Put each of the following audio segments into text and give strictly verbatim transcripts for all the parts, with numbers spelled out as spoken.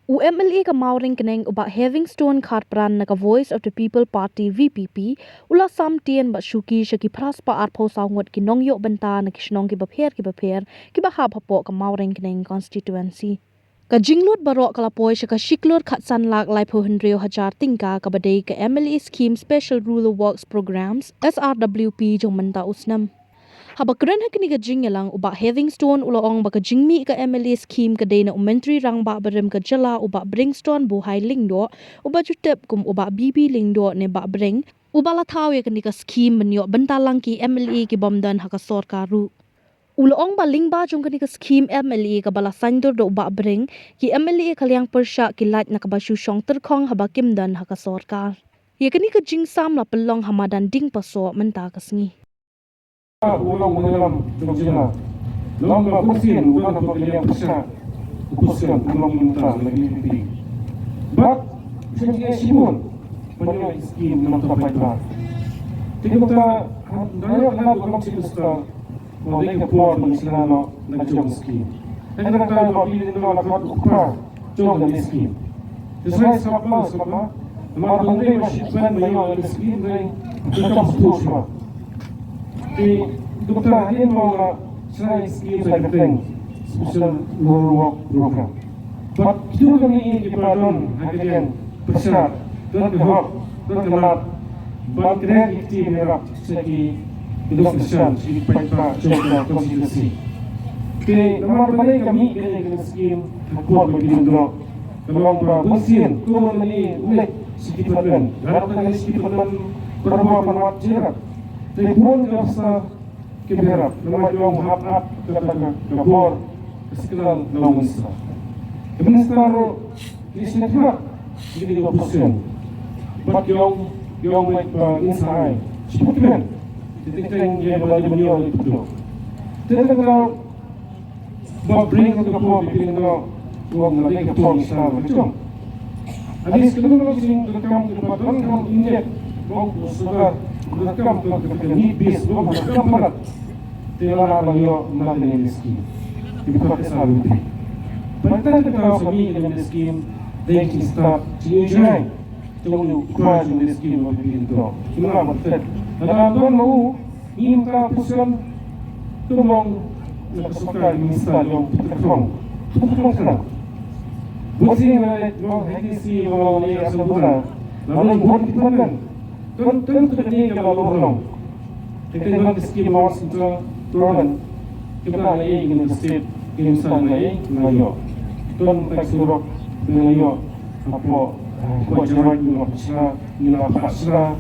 U M L A ka Mawryngkneng u Bah Heavingstone Kharpran na ka Voice of the People Party V P P u la sam tien bad shuki sha ki phra spah arphew saw ngut ki nongïoh bynta na ki shnong kiba pher kiba pher kiba hap hapoh ka Mawryngkneng constituency. Ka jinglut baroh ka la poi sha ka shi klur khatsan lak laiphew hynriew hajar tyngka kaba dei ka M L A Scheme Special Rural Works Programs, S R W P, jong mynta u snem. Haba kren ha kane ka jingïalang, u Bah Heavingstone u la ong ba ka jingmih ka M L A Scheme ka dei na u Myntri Rangbah barim ka jylla, u Bah Bringston Buhai Lyngdoh, uba ju tip kum u Bah B B Lyngdoh ne Bah Bring, uba la thaw ïa kane ka scheme ban ïoh bynta lang ki M L A ki bym don ha ka sorkar ruh. U la ong ba lyngba jong kane ka scheme M L A kaba la saiñdur da u Bah Bring, ki M L A ka liang pyrshah ki lait na kaba shu shong tyrkhong haba kim don ha ka sorkar. Ïa kane ka jingsam la pynlong ha madan Diengpasoh mynta ka sngi. U long u nongïalam jong jylla. Long ba bun sien u don hapoh ka liang pyrshah opposition, u long mynta na V P P. Bad shen jingeh shibun ban ïoh skim nangta paidbah. Te kumta, ha, na ïoh ka lad u long Chief Minister, u dei ka por ban shna noh na ka jong ka skim. Hynrei nangta ba phi dei noh la khot u kpa jong ka skim. Te sa sngap ma, sngap ma. Namar ba hynrei ba shiphew ban ïoh ka skim hynrei ka kam sngewthuh shuwa. Te kumta hadien ba la shna ïa ka skim sa ka kyrteng Special Rural Work Program. Bad kito kine kiba don ha ka liang pyrshah, don ka hok, don ka lad ban kren ïa ki ktien ïarap sha ki, ki nongkyrshan, sha ki paidbah jong ka constituency. Te namar ba dei ka mih kane ka skim ha ka por ba ki dang doh, ka long ba bun sien kumno lane u leit sha ki department, lada ka leit sha ki department barabor ban wad jingïarap. Te bun ka bsa ki ïarap, namar ki ong hap ap kata ka, ka bor, ka signal na u minister. Ka minister ruh ki sngewthuh ïa kane ka opposition. Bad ki ong, ki ong ba ngin sa ai shiphew kmen. Te teng teng ïa ba la dei ban ïoh ïa pyrthei. Te teng teng Bah Bring ka por ba phi ong nga dei ka por sha ka jong. At least ka long ka jingdonkam kaba donkam immediate. Ba u sugar donkam ka, ka, ka need base, ba u donkam palat. Te la la ïoh na ka skim. Ki palat sa ruti. Ba tang ka sa mih ka skim, dei ki start, ki enjoy. Te u kpa jong ka skim ba phi ong. Ki la ba tet. Lada don ma u, ngim ka puson, to long na ka sorkar minister jong Petroleum. Petroleum sila. Bun sien na long H D C, long na Asam Buna. Na long bun department. Ton, ton tu kene ka long long. Te ka long ka skim ma central government. Ki pynlong na ei ngi ka state, ki pynlong na ei, na ïoh. Ton tak surok, na ïoh. Hapoh, eh, hapoh Jaiñtia ngi la pyrshah, ngi la pyrshah.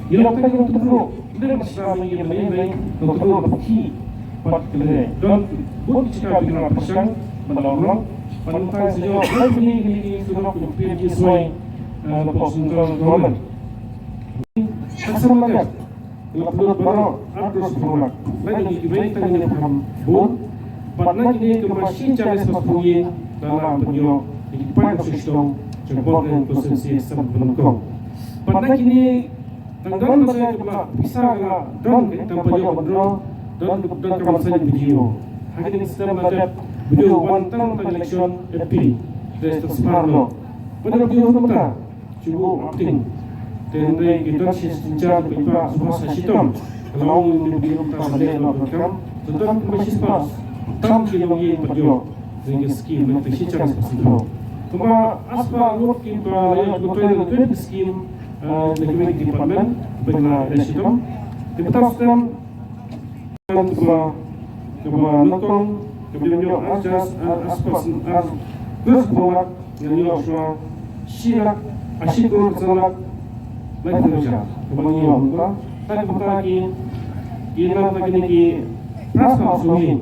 Ngi la pyrshah ngi la pyrshah, ngi la pyrshah, ngi la pyrshah, ngi la pyrshah, ngi la pyrshah. Pat kene. Don, bun ki jaka ngi la pyrshah, ban long long. Pat ngi tang sha ïoh, ngi la pyrshah, ngi la pyrshah, ngi la pyrshah, ngi la pyrshah. Ka seng ma ka la pynlut baroh arphew saw lak. Lada ngi kiwei tang ngi pynhap bun. Bad na kine kumba shi hajar spah phew ïing la lam pynïoh ïa ki paidbah shisha jong Portland constituency sem pynlong kong. Bad na kine tang don ba ka pisa ka la don ka tang pynïoh ban draw, don ka, don ka ban sign B D O. Ha kine ki stem la dep B D O wan tang tang election M P. Te stem spar noh. Bad B D O kumta. Shu acting. Te hynrei ki don shi synshar paidbah shu ha sa shitom. Ka long ni bri ruh ka ban leh noh ka kam. Te don kumba shispah tam ki nongïing ba ïoh. Ring ki skim leh te shi hajar spah. Kumba arspah ngut kiba la ïoh, kiba la ïoh ki skim, eh, na kiwei ki department ba la leh shitom. Te mynta stem Kaba, kaba nyngkong, kaba ïoh ar hajar, ar, arspah, ar, arspah lak, ngan ïoh shuwa shi lak, ah, shi klur san lak, lai klur hajar. Kaba ngi ïoh mynta, ta kaba ta ki, ki nang ta kine ki, arspah sawphew.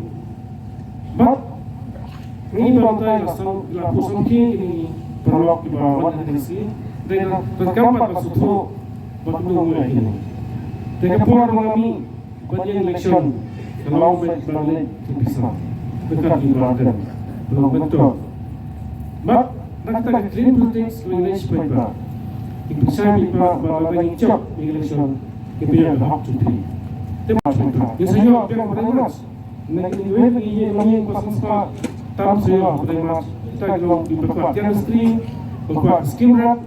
Bad ngi ba mynta la san, la phew san ki, ki paralok kiba wan ha kine ki, dei na, ta kam pat ba suthu, bad ngi ïoh kine. Te ka por ba ngi Ban ïeng election, ka long beit ban leit ki pisa. Ka kat ki ba dang. Ka long beit to. Bad, na kata ka clean politics, ka long leit shi paidbah. Ki pisa paidbah, ba la dang jop ïeng election, ki pisa ka hok jong ki. Te ma paidbah. Ïa sa ïoh, biang paidbah. Na ki wei ki ïeng long ïeng ba san spah, tam sa ïoh paidbah. Kita ki long ki ba kwah chemistry, ba kwah skim rep,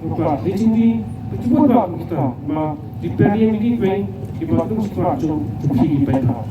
ba kwah H N D, ba ki bun ba kita ma ki peri ïa ki kwai ki ba tung ki kwah jong ki phi ki paidbah.